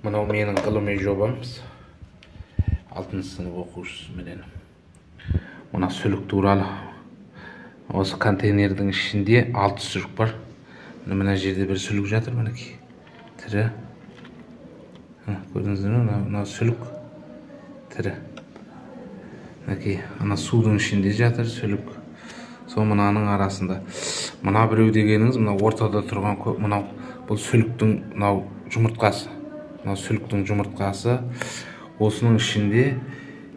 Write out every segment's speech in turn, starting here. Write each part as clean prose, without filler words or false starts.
Мынау менің ғылыми жобамыз. 6 сынып оқушысыменен. Мына сүлік туралы. Осы контейнердің ішінде 6 сүлік бар. Мына жерде бір сүлік жатыр, мінекей. Тірі. Көрдіңіздер ме? Мына сүлік тірі. Мінекей, ана судың ішінде жатыр сүлік. Сол мынаның арасында. Мына біреу дегеніңіз, мына ортада тұрған мынау бұл сүліктің мынау жұмыртқасы. Мынау сүліктің жұмыртқасы. Осының ішінде,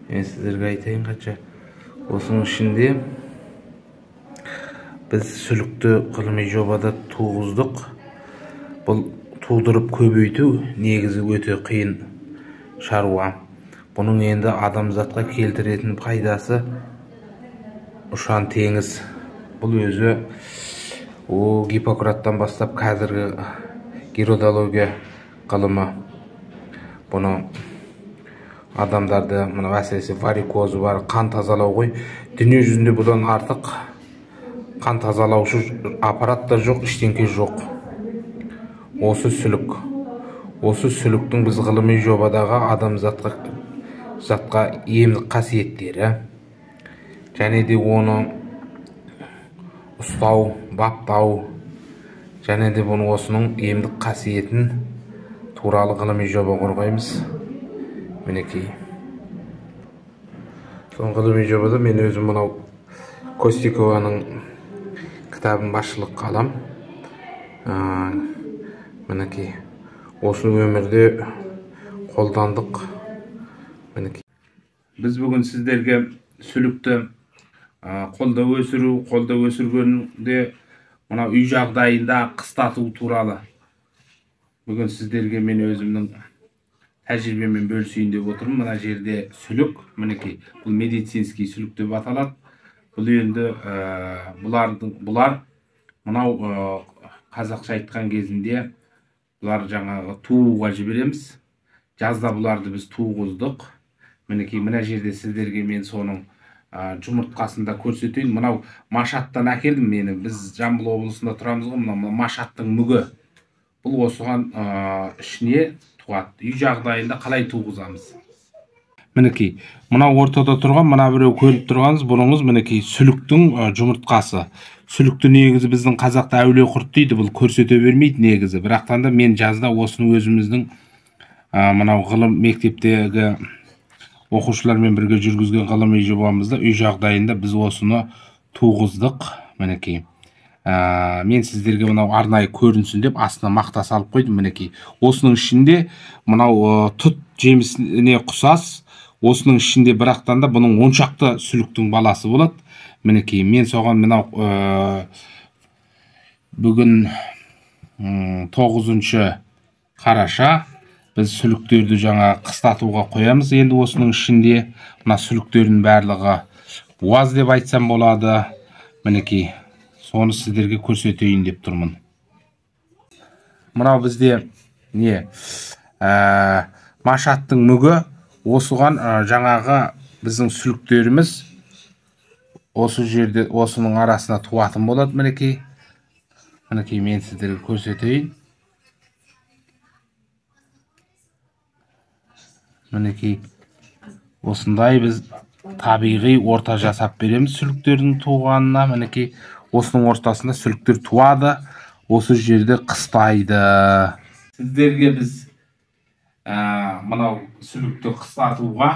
мен сіздерге айтайын қанша. Осының ішінде біз сүлікті ғылыми жобада туғыздық. Бұл тудырып көбейту негізі өте қиын шаруа. Бұның енді адамзатқа келтіретін пайдасы ұшан теңіз. Бұл өзі Гиппократтан бастап қазіргі гирудология ғылымы. Бұны адамдарды, мына әсіресе варикозы бар, қан тазалау ғой. Дүние жүзінде бұдан артық қан тазалаушы аппарат та жоқ, ештеңке жоқ. Осы сүлік. Осы сүліктің біз ғылыми жобадағы адамзатқа затқа емдік қасиеттері, және де оны ұстау, баптау, және де бұны осының емдік қасиетін туралы ғылыми жоба қорғаймыз. Мінекей. Сол ғылыми жобада мен өзім мынау Костикованың кітабын басшылыққа алам. Мінекей. Осыны өмірде қолдандық. Мінекей. Біз бүгін сіздерге сүлікті қолда өсіру, қолда өсіргенде мына үй жағдайында қыстату туралы бүгін сіздерге мен өзімнің тәжірибемен бөлісейін деп отырмын. Мына жерде сүлік, мінекей, бұл медицинский сүлік деп аталады. Бұл енді бұлар мынау қазақша айтқан кезінде бұлар жаңағы тууға жібереміз. Жазда бұларды біз туғыздық. Мінекей, мына жерде сіздерге мен соның жұмыртқасын да көрсетейін. Мынау Машаттан әкелдім мені. Біз Жамбыл облысында тұрамыз ғой, мынау Машаттың мүгі. Бұл осыған ішіне туады. Үй жағдайында қалай туғызамыз? Мінекей, мынау ортада тұрған, мына біреу көріп тұрғаныңыз, бұныңыз мінекей сүліктің жұмыртқасы. Сүлікті негізі біздің қазақта әулие құрт дейді, бұл көрсете бермейді негізі. Бірақтан да мен жазда осыны өзіміздің мынау ғылым мектептегі оқушылармен бірге жүргізген ғылыми жобамызда үй жағдайында біз осыны туғыздық. Мінекей. Мен сіздерге мынау арнайы көрінсін деп астына мақта салып қойдым. Мінекей. Осының ішінде мынау тұт жемісіне ұқсас, осының ішінде бірақтан да бұның 10 шақты сүліктің баласы болады. Мінекей, мен соған мынау бүгін 9 қараша біз сүліктерді жаңа қыстатуға қоямыз. Енді осының ішінде мына сүліктердің барлығы буаз деп айтсам болады. Мінекей, соны сіздерге көрсетейін деп тұрмын. Мынау бізде не? Машаттың мүгі. Осыған жаңағы біздің сүліктеріміз осы жерде осының арасына туатын болады. Мінекей. Мінекей, мен сіздерге көрсетейін. Мінекей, осындай біз табиғи орта жасап береміз сүліктердің туғанына. Мінекей, осының ортасында сүліктер туады, осы жерде қыстайды. Сіздерге біз мынау сүлікті қыстатуға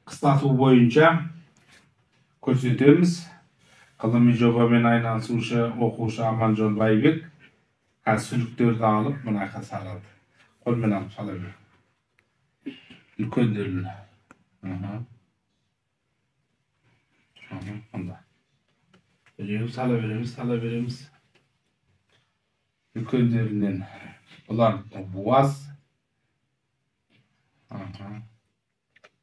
қыстату бойынша көрсетеміз. Ғылыми жобамен айналысушы оқушы Аманжон Байбек қазір сүліктерді алып мына салады. Қолмен алып сала бер. Үлкендерін. Онда. Біреу сала береміз, сала береміз. Үлкендерінен бұлар буаз.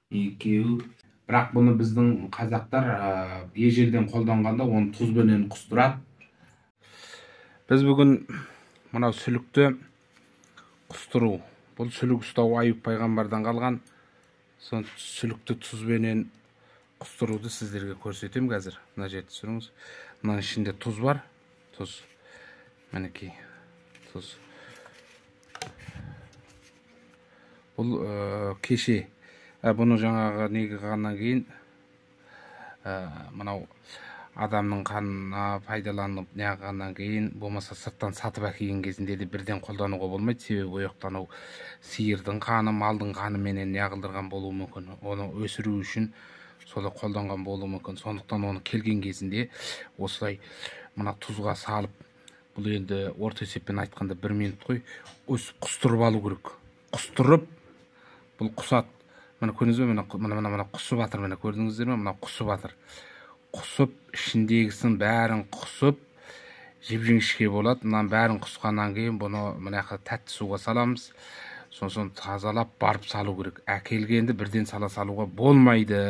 Екеу. Бірақ бұны біздің қазақтар ежелден қолданғанда оны тұзбенен құстырады. Біз бүгін мынау сүлікті құстыру. Бұл сүлік ұстау Аюп пайғамбардан қалған. Сол сүлікті тұзбенен құстыруды сіздерге көрсетемін қазір. Мына жерді түсіріңіз. Мынаның ішінде тұз бар. Тұз. Мінекей, тұз. Бұл кеше бұны жаңағы неге қылғаннан кейін мынау адамның қанына пайдаланып неғылғаннан кейін, болмаса сырттан сатып әкелген кезінде де бірден қолдануға болмайды. Себебі ол жақта анау сиырдың қаны, малдың қаныменен неғылдырған болуы мүмкін. Оны өсіру үшін солай қолданған болуы мүмкін. Сондықтан оны келген кезінде осылай мына тұзға салып, бұл енді орта есеппен айтқанда 1 минут қой, өсіп құстырып алу керек. Құстырып, бұл құсады. Мына көрдіңіз бе? Мына, мына, мына, мына құсып жатыр, мына көрдіңіздер ме? Мына құсып жатыр. Құсып, ішіндегісін бәрін құсып, жіп-жіңішке болады. Мынаның бәрін құсқаннан кейін бұны мына жаққа тәтті суға саламыз. Сосын тазалап барып салу керек. Әкелгенді бірден сала салуға болмайды.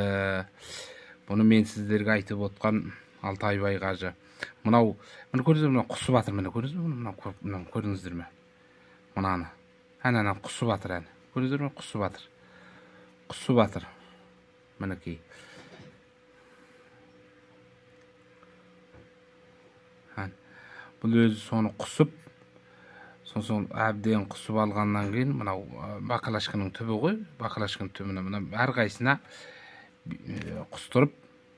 Бұны мен сіздерге айтып отқан Алтайбай қажы. Мынау, мына көрдіңіздер ме? Мынау құсып жатыр, міне көрдіңіз бе? Мынау мынау көрдіңіздер ме? Мынаны. Әне, әне құсып жатыр, әне. Көрдіңіздер ме? Құсып жатыр. Құсып жатыр. Мінекей. Бұл өзі соны құсып, сосын әбден құсып алғаннан кейін мынау баклажканың түбі ғой, баклажканың түбіне мына әрқайсысына құстырып,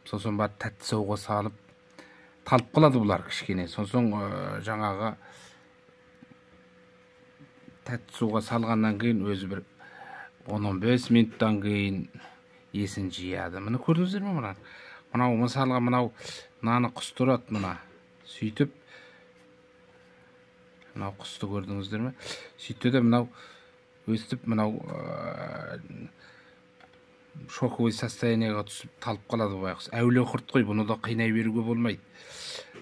сосын барып тәтті суға салып талып қалады бұлар кішкене. Сосын жаңағы тәтті суға салғаннан кейін өзі бір 10-15 минуттан кейін есін жияды. Міне көрдіңіздер ме мынаны? Мынау мысалға мынау мынаны құстырады мына. Сөйтіп мынау құсты көрдіңіздер ме? Сөйтті де мынау өстіп мынау шоковый состояниеға түсіп талып қалады байғұс. Әулие құрт қой, бұны да қинай беруге болмайды.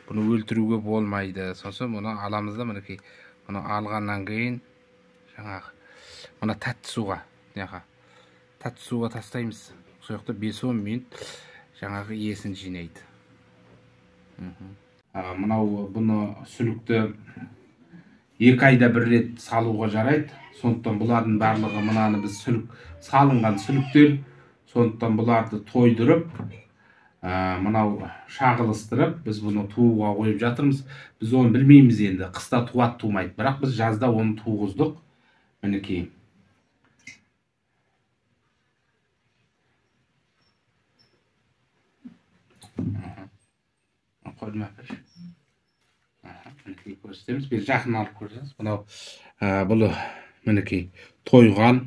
Бұны өлтіруге болмайды. Сосын бұны аламыз да мінекей. Бұны алғаннан кейін жаңағы мына тәтті суға, мынақа тәтті суға тастаймыз. Сол жақта 5-10 минут жаңағы есін жинайды. Мынау бұны сүлікті 2 айда бір рет салуға жарайды. Сондықтан бұлардың барлығы мынаны біз сүлік салынған сүліктер. Сондықтан бұларды тойдырып, мынау шағылыстырып, біз бұны тууға қойып жатырмыз. Біз оны білмейміз енді, қыста туады, тумайды. Бірақ біз жазда оны туғыздық. Мінекей. Қойдым әпір. Мінекей көрсетеміз. Бері жақын алып көрсеңіз, мынау, бұл мінекей тойған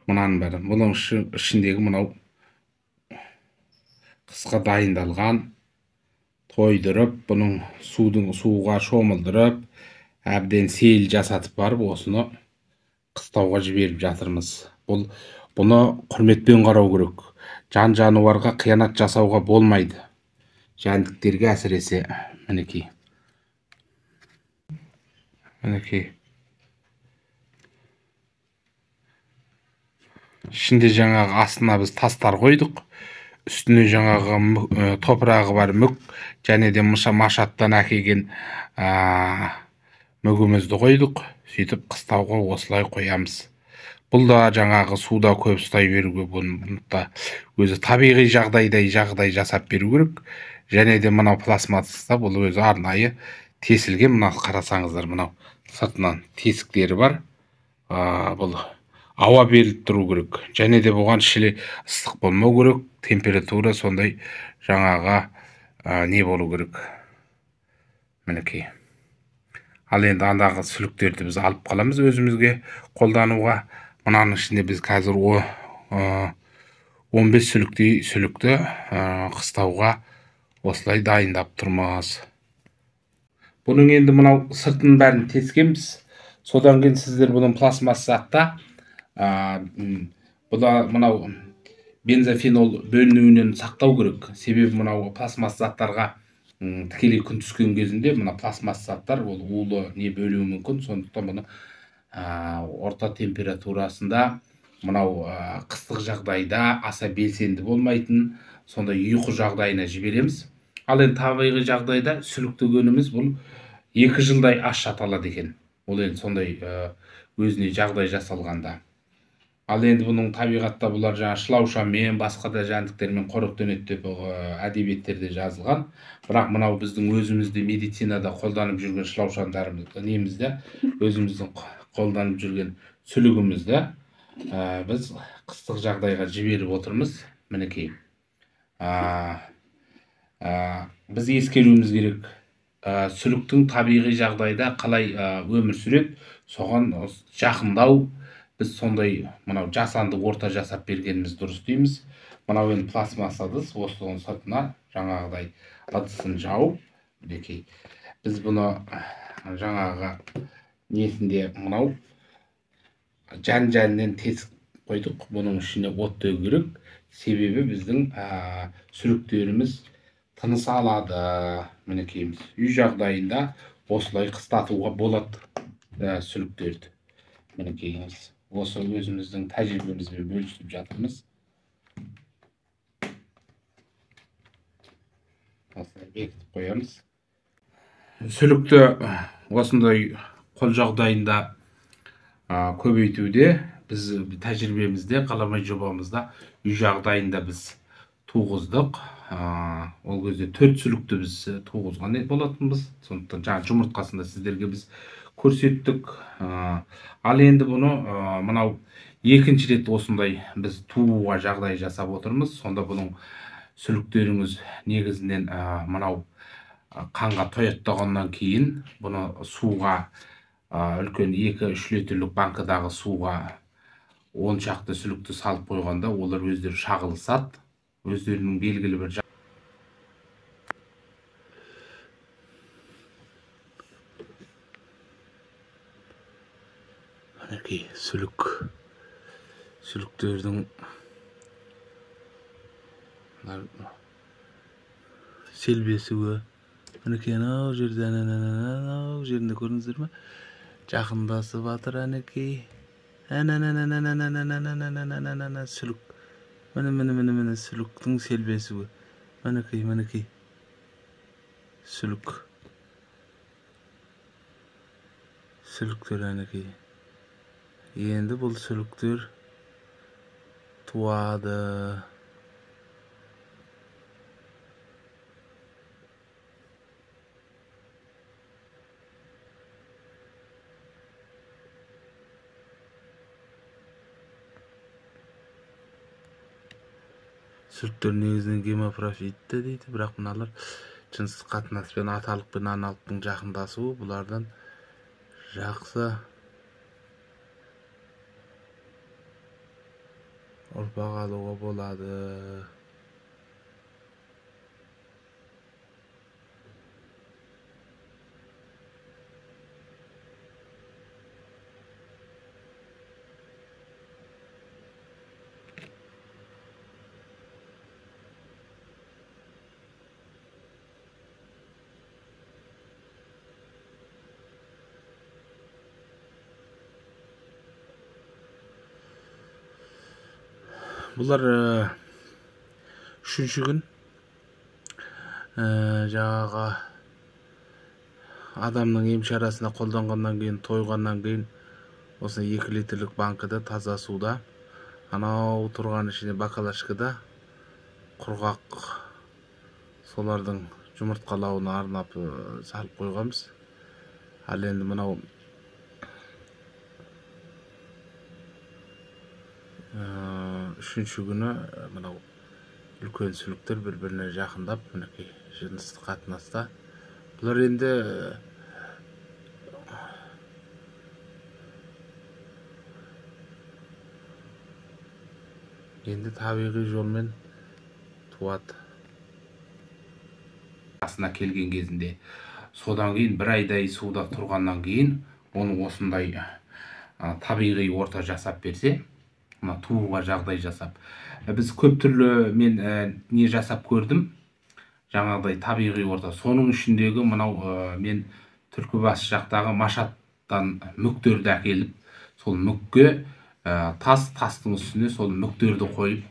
мынаның бәрі. Бұның ішіндегі мынау қысқа дайындалған, тойдырып, бұның суға шомылдырып, әбден сейіл жасатып барып, осыны қыстауға жіберіп жатырмыз. Бұны құрметпен қарау керек. Жан жануарға қиянат жасауға болмайды. Жәндіктерге әсіресе. Мінекей. Мінекей. Ішінде жаңағы астына біз тастар қойдық. Үстіне жаңағы топырағы бар мүк, және де машаттан әкелген мүгімізді қойдық. Сөйтіп қыстауға осылай қоямыз. Бұл да жаңағы суда көп ұстай беруге, бұны да өзі табиғи жағдайдай жағдай жасап беру керек. Және де мынау пластмасса бұл өзі арнайы тесілген. Мына қарасаңыздар, мынау сыртынан тесіктері бар. Бұл ауа беріліп тұру керек. Және де бұған шіле ыстық болмау керек. Температура сондай жаңағы не болу керек. Мінекей. Ал енді андағы сүліктерді біз алып қаламыз өзімізге қолдануға. Мынаның ішінде біз қазір 15 сүліктей сүлікті қыстауға осылай дайындап тұрмыз. Бұның енді мынау сыртының бәрін тескенбіз. Содан кейін сіздер бұның пластмасса затта, бұда мынау бензофенол бөлінуінен сақтау керек. Себебі мынау пластмасса заттарға тікелей күн түскен кезінде мына пластмасса заттар ол улы не бөлуі мүмкін. Сондықтан бұны орта температурасында мынау қыстық жағдайда аса белсенді болмайтын сондай ұйқы жағдайына жібереміз. Ал енді табиғи жағдайда сүлік дегеніміз бұл 2 жылдай аш жата алады екен. Ол енді сондай өзіне жағдай жасалғанда. Ал енді бұның табиғатта бұлар жаңа шылаушамен, басқа да жәндіктермен қоректенеді деп әдебиеттерде жазылған. Бірақ мынау біздің өзімізде медицинада қолданып жүрген шылаушандарымыз, немізде, өзіміздің қолданып жүрген сүлігімізді, Біз қыстық жағдайға жіберіп отырмыз. Мінекей. Біз ескеруіміз керек, сүліктің табиғи жағдайда қалай өмір сүреді, соған жақындау, біз сондай мынау жасанды орта жасап бергеніміз дұрыс дейміз. Мынау енді пластмасс ыдыс, осының сыртына жаңағыдай ыдысын жауып, мінекей. Біз бұны жаңағы несінде мынау жан-жанынан тесік қойдық. Бұның ішіне от төгу керек, себебі біздің сүліктеріміз тыныс алады. Мінекейміз, үй жағдайында осылай қыстатуға болады сүліктерді. Мінекейміз, осы өзіміздің тәжірибемізбен бөлісіп жатырмыз. Осылай бекітіп қоямыз. Сүлікті осындай қол жағдайында көбейтуде біз тәжірибемізде, қаламай жобамызда үй жағдайында біз туғыздық. Ол кезде 4 сүлікті біз туғызған болатынбыз. Сондықтан жаңа жұмыртқасында сіздерге біз көрсеттік. Ал енді бұны мынау екінші рет осындай біз тууға жағдай жасап отырмыз. Сонда бұның сүліктеріңіз негізінен мынау қанға тояттағаннан кейін бұны суға, үлкен 2-3 литрлік банкадағы суға 10 шақты сүлікті салып қойғанда олар өздері шағылысады, өздерінің белгілі бір мінекей сүлік, сүліктердің селбесуі. Мінекей анау жерде, анау жерінде көрдіңіздер ме? Жақындасып жатыр әнекей. Әне сүлік. Міне, міне, міне, міне сүліктің селбесуі. Мінекей, мінекей. Сүлік. Сүліктер әнекей. Енді бұл сүліктер туады. Сүліктер негізінен гемапрофитті дейді, бірақ мыналар жыныстық қатынас пен аталық пен аналықтың жақындасуы бұлардан жақсы ұрпақ алуға болады. Бұлар үшінші күн жаңағы адамның ем шарасына қолданғаннан кейін, тойғаннан кейін осы 2 литрлік банкада таза суда, анау тұрған ішіне бакалашкада құрғақ солардың жұмыртқалауына арнап салып қойғанбыз. Ал енді мынау үшінші күні мынау үлкен сүліктер бір-біріне жақындап, мінекей жыныстық қатынаста. Бұлар енді табиғи жолмен туады. Асына келген кезінде, содан кейін бір айдай суда тұрғаннан кейін оны осындай табиғи орта жасап берсе, мына тууға жағдай жасап. Біз көп түрлі мен не жасап көрдім, жаңағыдай табиғи орта. Соның ішіндегі мынау мен Түлкібас жақтағы Машаттан мүктерді әкеліп, сол мүкке тас, тастың үстіне сол мүктерді қойып,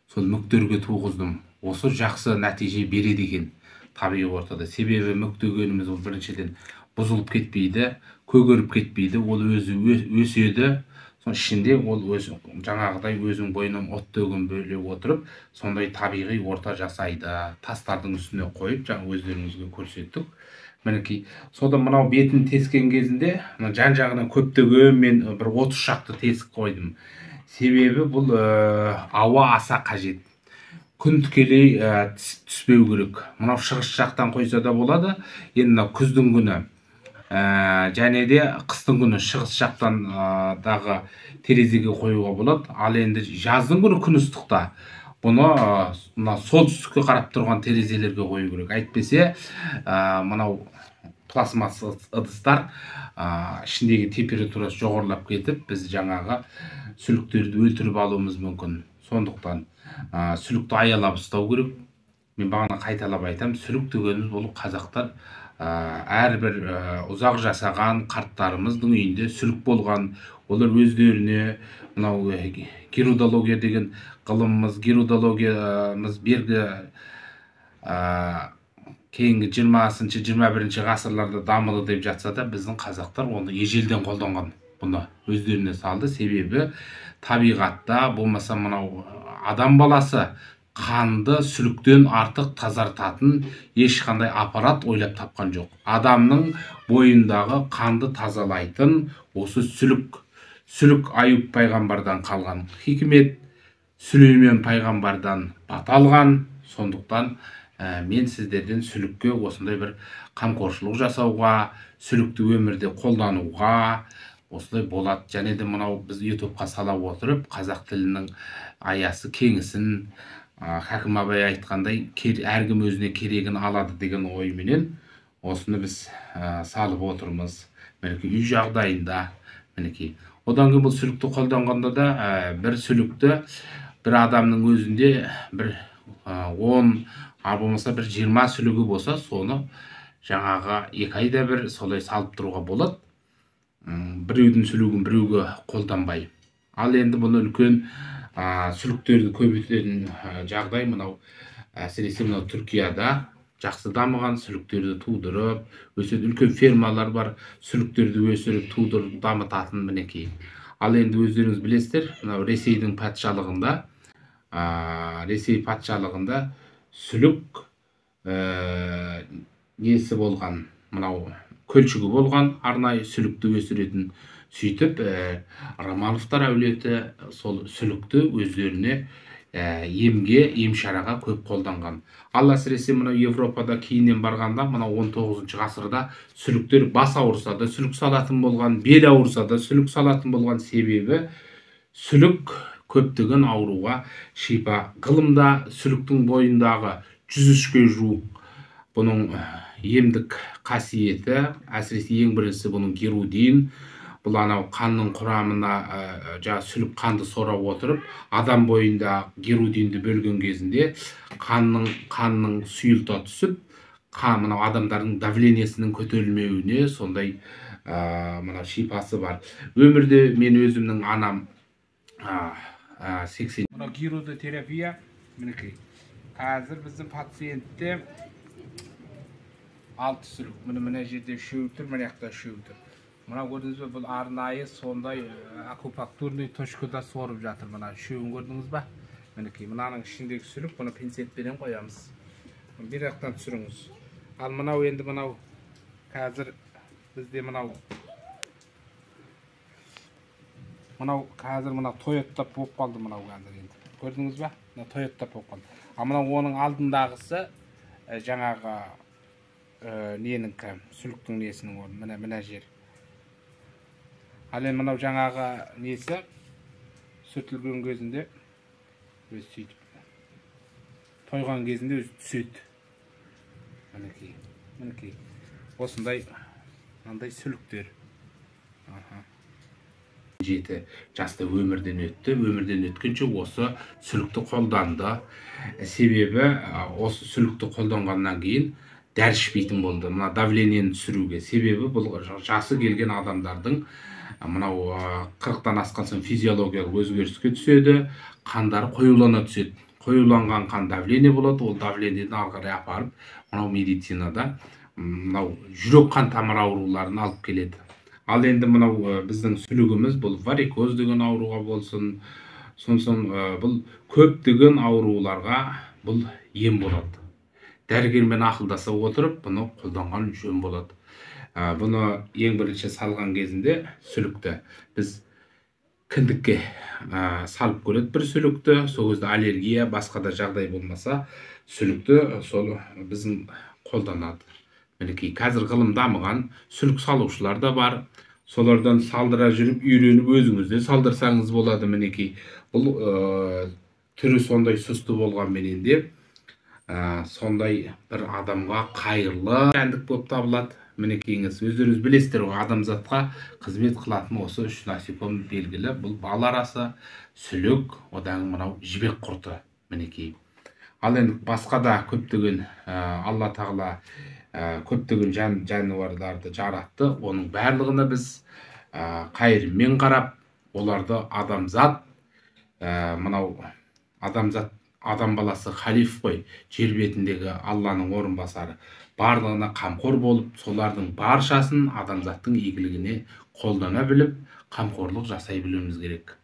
сол мүктерге туғыздым. Осы жақсы нәтиже береді екен табиғи ортада. Себебі мүк дегеніміз ол біріншіден бұзылып кетпейді, көгеріп кетпейді, ол өзі өседі. Соның ішінде ол өзі жаңағыдай өзінің бойынан оттегін бөле отырып, сондай табиғи орта жасайды. Тастардың үстіне қойып, жаңа өздеріңізге көрсеттік. Мінекей, содан мынау бетін тескен кезінде, мына жан-жағынан көптеген мен бір 30 шақты тесік қойдым. Себебі бұл ауа аса қажет. Күн тікелей түспеу керек. Мынау шығыс жақтан қойса да болады. Енді мынау күздің күні, және де қыстың күні шығыс жақтан дағы терезеге қоюға болады. Ал енді жаздың күні күн ыстықта бұны мына солтүстікке қарап тұрған терезелерге қою керек. Әйтпесе мынау пластмасс ыдыстар ішіндегі температурасы жоғарылап кетіп, біз жаңағы сүліктерді өлтіріп алуымыз мүмкін. Сондықтан сүлікті аялап ұстау керек. Мен бағана қайталап айтамын, сүлік дегеніміз бұл қазақтар әрбір ұзақ жасаған қарттарымыздың үйінде сүлік болған. Олар өздеріне мынау гирудология деген ғылымымыз, гирудологиямыз бергі кейінгі 20-21 ғасырларда дамыды деп жатса да, біздің қазақтар оны ежелден қолданған. Бұны өздеріне салды. Себебі табиғатта болмаса мынау адам баласы қанды сүліктен артық тазартатын ешқандай аппарат ойлап тапқан жоқ. Адамның бойындағы қанды тазалайтын осы сүлік. Сүлік Аюб пайғамбардан қалған хикмет, Сүлеймен пайғамбардан бата алған. Сондықтан мен сіздерден сүлікке осындай бір қамқоршылық жасауға, сүлікті өмірде қолдануға осындай болады. Және де мынау біз ютубқа сала отырып, қазақ тілінің аясы кеңісін, Хакім Абай айтқандай, әркім өзіне керегін алады деген ойменен осыны біз салып отырмыз. Мінекей үй жағдайында, мінекей. Одан кейін бұл сүлікті қолданғанда да бір сүлікті бір адамның өзінде бір 10, ал болмаса бір 20 сүлігі болса, соны жаңағы 2 айда бір солай салып тұруға болады. Біреудің сүлігін біреуге қолданбай. Ал енді бұны үлкен сүліктерді көбейтетін жағдай мынау, әсіресе мынау Түркияда жақсы дамыған, сүліктерді тудырып өсетін үлкен фермалар бар, сүліктерді өсіріп тудырып дамытатын мінекей. Ал енді өздеріңіз білесіздер, мынау Ресейдің патшалығында, Ресей патшалығында сүлік несі болған, мынау көлшігі болған, арнайы сүлікті өсіретін. Сөйтіп Романовтар әулеті сол сүлікті өздеріне емге, емшараға көп қолданған. Ал әсіресе мынау Европада кейіннен барғанда, мынау 19 ғасырда сүліктер бас ауырса да сүлік салатын болған, бел ауырса да сүлік салатын болған. Себебі сүлік көптеген ауруға шипа. Ғылымда сүліктің бойындағы 103-ке жуық бұның емдік қасиеті, әсіресе ең біріншісі бұның герудин. Бұл анау қанның құрамына жаңа сүлік қанды сора отырып, адам бойында герудинді бөлген кезінде қанның сұйылта түсіп, мынау адамдардың давлениесінің көтерілмеуіне сондай мынау шипасы бар. Өмірде мен өзімнің анам 80. Мынау гирудотерапия мінекей. Қазір біздің пациентте 6 сүлік. Міне мына жерде 3 тұр, мына жақта 3 тұр. Мына көрдіңіз бе, бұл арнайы сондай акупунктурный точкада сорып жатыр. Мына үшеуін көрдіңіз ба? Мінекей, мынаның ішіндегі сүлік, бұны пинцетпенен қоямыз. Бір жақтан түсіріңіз. Ал мынау енді мынау қазір бізде мынау қазір мынау тойоттап болып қалды мынау қазір енді. Көрдіңіз ба? Мына тойоттап болып қалды. Ал мынау оның алдындағысы жаңағы неніңкі, сүліктің несінің орны, міне мына жер. Ал енді мынау жаңағы несі сүртілген кезінде өзі сөйтіп тойған кезінде өзі түседі. Мінекей, мінекей. Осындай мынандай сүліктер. 7 жаста өмірден өтті. Өмірден өткенше осы сүлікті қолданды. Себебі осы сүлікті қолданғаннан кейін дәрі ішпейтін болды. Мына давлениені түсіруге. Себебі бұл жасы келген адамдардың мынау 40-тан асқан соң физиологиялық өзгеріске түседі, қандары қоюлана түседі. Қоюланған қан давление болады, ол давлениені ары қарай апарып, мынау медицинада мынау жүрек қан тамыр ауруларын алып келеді. Ал енді мынау біздің сүлігіміз бұл варикоз деген ауруға болсын, сосын бұл көптеген ауруларға бұл ем болады. Дәрігермен ақылдаса отырып, бұны қолданған жөн болады. Бұны ең бірінші салған кезінде сүлікті біз Кіндікке салып көреді бір сүлікті, сол кезде аллергия, басқа да жағдай болмаса, сүлікті сол біздің қолданады. Мінекей, қазір ғылым дамыған, сүлік салушылар да бар. Солардан салдыра жүріп, үйреніп, өзіңіз де салдырсаңыз болады. Мінекей, бұл түрі сондай сұсты болғанменен де сондай бір адамға қайырлы жәндік болып табылады. Мінекейіңіз, өздеріңіз білесіздер ғой, адамзатқа қызмет қылатын осы үш насеком белгілі. Бұл бал арасы, сүлік, одан мынау жібек құрты. Мінекей, ал енді басқа да көптеген Алла тағала көптеген жануарларды жаратты. Оның барлығына біз қайырыммен қарап, оларды адамзат, мынау адамзат, адам баласы халиф қой, жер бетіндегі Алланың орынбасары, барлығына қамқор болып, солардың баршасын адамзаттың игілігіне қолдана біліп, қамқорлық жасай білуіміз керек.